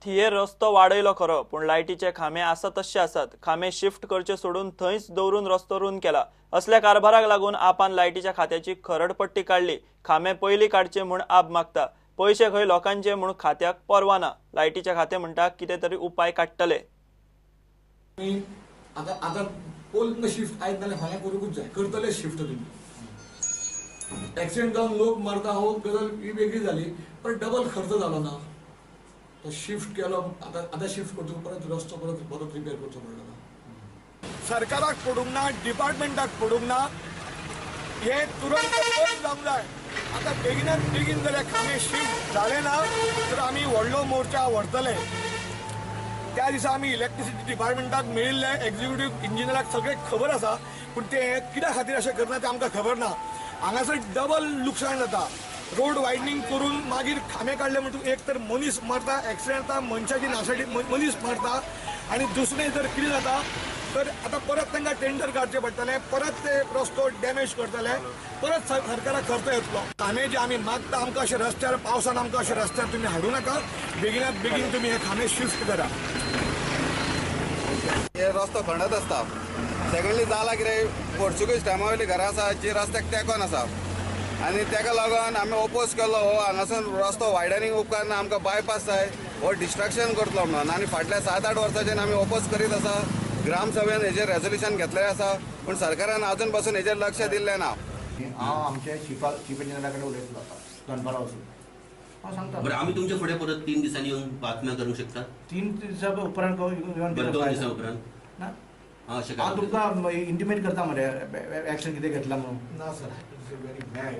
थियेर रस्तो वाडयलो खरो, पूण लायटीचे खांबे आसा तशे आसात। खांबे शिफ्ट करचे सोडून थंयच दवरून रस्तो रूंद केला। असल्या कारभाराक लागून आपान लायटीच्या खात्याची खरडपट्टी काडली। खांबे पयलीं काडचे म्हूण आप मागता, पयशे खंय लोकांचे म्हूण खात्याक परवा ना। लायटीचे खाते म्हणटा कितें तरी उपाय काडटले। आतां आतां पोल शिफ्ट आयत जाल्यार फाल्यां करूंकूच जाय, करतले शिफ्ट तुमी। एक्सिडेंट जावन लोक मरता हो गजाल ही वेगळी जाली, पण डबल खर्च जालो ना। तो शिफ्ट केलो, आतां आतां शिफ्ट करतो परत रस्तो परत परत रिपेर करचो पडलो ना। सरकाराक पडूंक ना, डिपार्टमेंटाक पडूंक ना, हे तुरंत बंद जावंक जाय। आतां बेगिनात बेगीन जाल्यार खांबे शिफ्ट जाले ना तर आमी व्हडलो मोर्चा व्हरतले। त्या दिसा आमी इलेक्ट्रिसिटी डिपार्टमेंटाक मेळिल्ले, एक्झिक्युटीव इंजिनियराक सगळें खबर आसा, पूण ते कित्या खातीर अशें करना तें आमकां खबर ना। हांगासर डबल लुकसाण जाता। रोड वायडनींग करून मागीर खांबे काडले म्हणटकूच एक तर मनीस मरता, एक्सिडेंट जाता, मनशाची नाशाडी मनीस मरता, आनी दुसरें जर कितें जाता तर आतां परत तांकां टेंडर काडचें पडटलें, परत ते रस्तो डॅमेज करतले, परत सरकाराक खर्च येतलो। खांबे जे आमी मागता आमकां अशें रस्त्यार पावसान आमकां अशें रस्त्यार तुमी हाडूं नाका, बेगिनात बेगीन तुमी हे खांबे शिफ्ट करा। हे रस्तो खणत आसता। सेकंडली जाला कितें, पोर्चुगीज टायमा वयली घरां आसा जी रस्त्याक तेंकोन आसा आनी तेका लागून आमी ओपोज केल्लो हो हांगासून रस्तो वायडनिंग उपकारना, आमकां बायपास जाय, हो डिस्ट्रक्शन करतलो म्हणून। आनी फाटल्या 7-8 वर्सांच्यान आमी ओपोज करीत आसा। ग्रामसभेन हेजेर रेजोल्युशन घेतलें आसा, पूण सरकारान आजून पासून हेजेर लक्ष दिल्लें ना। हांव आमच्या चीफ इंजिनियरा कडेन उलयतलो आतां दनपारा वचून हांव सांगता। बरें, आमी तुमच्या फुडें परत 3 दिसांनी येवन बातम्या करूंक शकता? 3 दिसां उपरांत येवन 2 दिसां उपरांत ना, हांव तुमकां इंटिमेट करता मरे एक्शन कितें घेतला म्हणून। ना sir, it's very bad.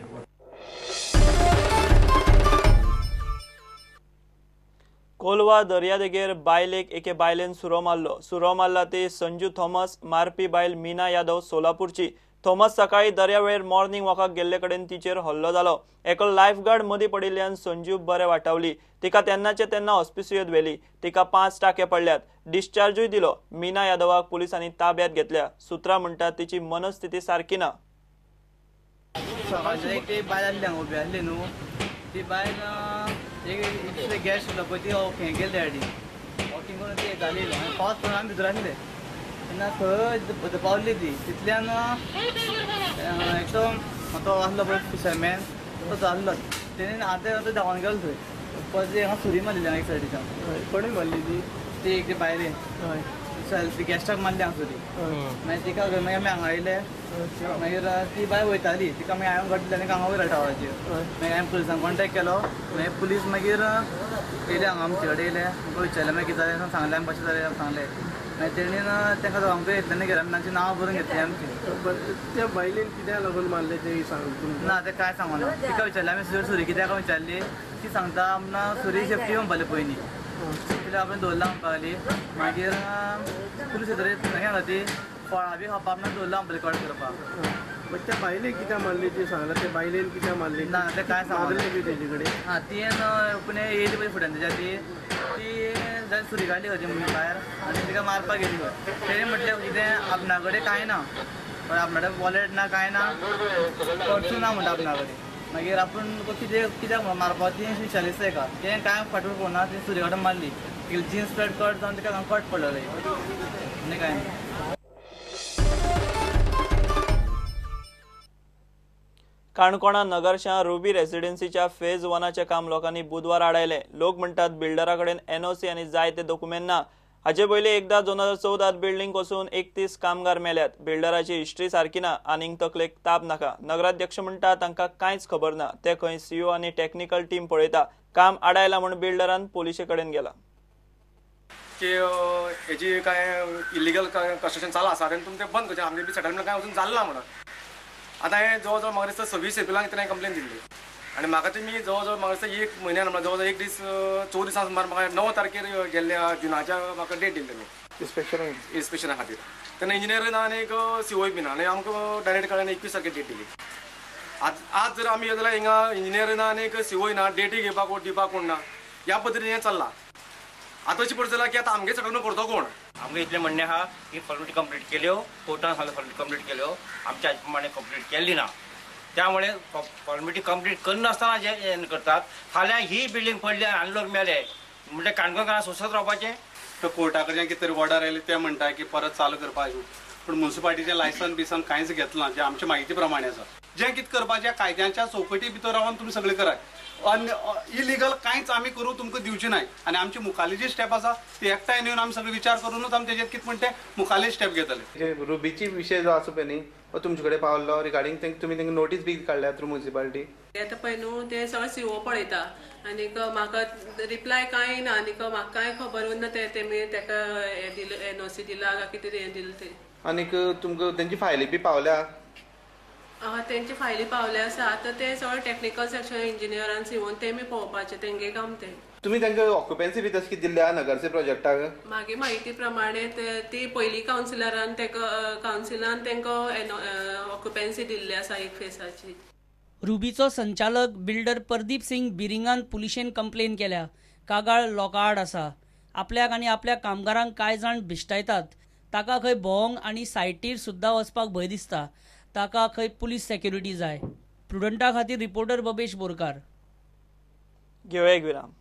Colva दर्यादेगेर बायलेक एके बायलेन सुरो मारलो। सुरो मारला ती संजू थॉमस, मारपी बायल मीना यादव सोलापूरची। थॉमस सकाळी दर्यावेळेर मॉर्निंग वॉकाक गेल्ले कडेन तिचेर हल्लो जालो। एकलो लायफगार्ड मदीं पडिल्ल्यान संजू बरें वाटावली। तिका तेन्नाचे तेन्ना हॉस्पिसियेंत व्हेली। तिका 5 टाके पडल्यात। डिस्चार्जूय दिलो। मीना यादवाक पुलिसांनी ताब्यात घेतल्या। सुत्रां म्हणटात तिची मनस्थिती सारकी ना। ती बायल एक गॅस सुद्दां पळय ती वॉकिंग केली त्या सायडीन, वॉकिंग करून ती येताली, पावस पडून आमी भितर आसले तेन्ना थंय पावली ती। तितल्यान एकटो तो आसलो पळय फिशरमॅन, तो आसलो, तेणें आतां धांवन गेलो थंय। परत हांगा सुरी मारलेली एक सायडीच्यान। कोणी मारली ती? ती एक बायलेन ती गॅस्टाक मारली हांगा सुरी। मागीर तिका मागीर आमी हांगा आयले, मागीर ती बाय वयताली, तिका मागीर हांवें घडलें आनी हांगा वयर टावराचेर। मागीर हांवें पुलिसांक कॉन्टेक्ट केलो, मागीर पुलीस मागीर येयले हांगा आमचे कडेन येयले, आमकां विचारलें मागीर कितें जालें सांगलें, आमी कशें जालें सांगलें। मागीर तेणी तांकां दोगांकूय घेतलें आनी गेले, तांची नांवां बरोवन घेतली आमची। त्या बायलेन कित्याक लागून मारलें तें सांग? ना तें कांय सांगना। तिका विचारलें आमी सुरी कित्याक विचारली, ती सांगता आमकां सुरी सेफ्टी म्हणपाली पयलीं, तितलें आपण दवरला म्हणपाक लागली। मागीर पुलीस येतकीर हें जाता ती फळां बी खावपाक आपणाक दवरला म्हणपाक कट करपाक। बट त्या बायलेक कित्याक मारली ती सांगला? त्या बायलेन कित्याक मारली? ना तें कांय सांगलें बी तेजे कडेन? हां, तियेन पूण येयली पळय फुड्यान तेज्या ती ती सुरी काडली खंय ती भायर आनी तिका मारपाक गेली खंय। तेणें म्हटलें कितें आपणा कडेन कांय ना, आपणा कडेन वॉलेट ना, कांय ना, पर्सूय ना म्हणटा आपणा कडेन। मागीर आपूण कितें कित्याक मारपाक ती विचारलें ताका, तें कांय फाटून पळोवना, ती सुरी काडून मारली। तिगेली जिन्स पॅन्ट कट जावन तिका कट पडलेलो आनी कांय ना। काणकोणा नगरशा रुबी रेसिडेन्सीच्या फेज 1चे काम लोकांनी बुधवार आडायलें। लोक म्हणटात बिल्डरा कडेन एनओसी आनी जाय ते डॉक्युमेंट ना। हाचे पयलीं एकदां 2014 बिल्डिंग कोसळून 31 कामगार मेल्यात। बिल्डराची हिस्ट्री सारकी ना, आनीक तकलेक ताप नाका। नगराध्यक्ष म्हणटा तांकां कांयच खबर ना, ते खंय सीओ आनी टॅक्निकल टीम पळयता। काम आडायला म्हूण बिल्डरान पोलिसे कडेन गेला। की हेजी काय इलिगल कंस्ट्रक्शन चालू आसा तेन्ना तुमी तें बंद करचें, आमगे बी सेटलमेंट काय वचून जालें ना म्हणून। आतां हें जवळ जवळ म्हाका दिसता 26 एप्रिलाक ताणें कंप्लेन दिल्ली आनी म्हाका तुमी जवळ जवळ म्हाका दिसता 1 म्हयन्यान म्हणल्यार जवळ जवळ 1 दीस 14 दिसां सुमार म्हाका 9 तारखेर गेल्ल्या जुनाच्या म्हाका डेट दिल्ली तुमी इन्स्पेक्शना खातीर। तेन्ना इंजिनियर ना आनी एक सीओय बी ना आनी आमकां डायरेक्ट कळ्ळें 21 तारखेर डेट दिली। आज आज जर आमी येता जाल्यार हिंगा इंजिनियर ना आनी एक सीओय ना, डेटूय घेवपाक दिवपाक कोण ना, ह्या पद्दतीन हें चल्लां। आतां अशी परिस्थिती जाल्या की आतां आमगे सेटलमेंट करतो कोण? आमगे इतलें म्हणणें आहा की फॉर्मेलिटी कंप्लीट केल्यो, कोर्टान सांगलें फॉर्मेलिटी कंप्लीट केल्यो, आमच्या हाजे प्रमाणे कंप्लीट केल्ली ना, त्यामुळे फॉर्मेलिटी कंप्लीट करनासतना जे करतात। फाल्यां ही बिल्डींग पडली आनी लोक मेले, म्हणजे काणकोणकारां सोंसत रावपाचें. तो कोर्टा कडल्यान कितें तरी ऑर्डर आयली ते म्हणटा की परत चालू करपाक, पूण म्युनिसिपालिटीचें लायसन बिसन कांयच घेतलां जें आमच्या म्हायती प्रमाणे आसा. जें कितें करपाचें कायद्याच्या चौकटी भितर रावन तुमी सगळें करात, इलिगल कांयच आमी करूं तुमकां दिवचें नाय. आनी आमची मुखाली जी स्टेप आसा ती एकठांय येवन आमी सगळे विचार करूनच आमी तेजेर कितें म्हणटा ते मुखाली स्टेप घेतले. रुबीची विशय जो आसा पळय न्ही हो तुमचे कडेन पावल्लो रिगार्डींग तुमी तांकां नोटीस बी काडल्या थ्रू म्युनिसिपालिटी? आतां पळय न्हू ते सगळें सीओ पळयता आनीक म्हाका रिप्लाय कांय ना, आनीक म्हाका कांय खबर उरना ते तेमी ताका हें दिलें एनओसी दिला काय कितें हें दिलें तें. आनीक तुमकां तेंची फायली बी पावल्या? तेंची फायली पावल्या आसा. आतां ते सगळें टॅक्निकल सेक्शन इंजिनियरान सीओन तेमी पळोवपाचें तेंगे काम तें. तुमी तांकां ऑक्युपन्सी बी तशी कितें दिल्ल्या नगरसे प्रोजेक्टाक? मागीर म्हायती प्रमाणे ती पयली कावन्सिलरान ताका कावन्सिलान तांकां ऑक्युपन्सी दिल्ली आसा एक फेसाची. रुबीचो संचालक बिल्डर परदीप सिंग बिरिंगान पुलिशेन कंप्लेन केल्या. कागाळ लोकां आड आसा. आपल्याक आनी आपल्या कामगारांक कांय जाण भिश्टायतात. ताका खंय भोंवंक आनी सायटीर सुद्दां वचपाक भंय दिसता. ताका खंय पुलीस सेक्युरिटी जाय. प्रुडंटा खातीर रिपोर्टर बबेश बोरकार. घेवया एक विराम.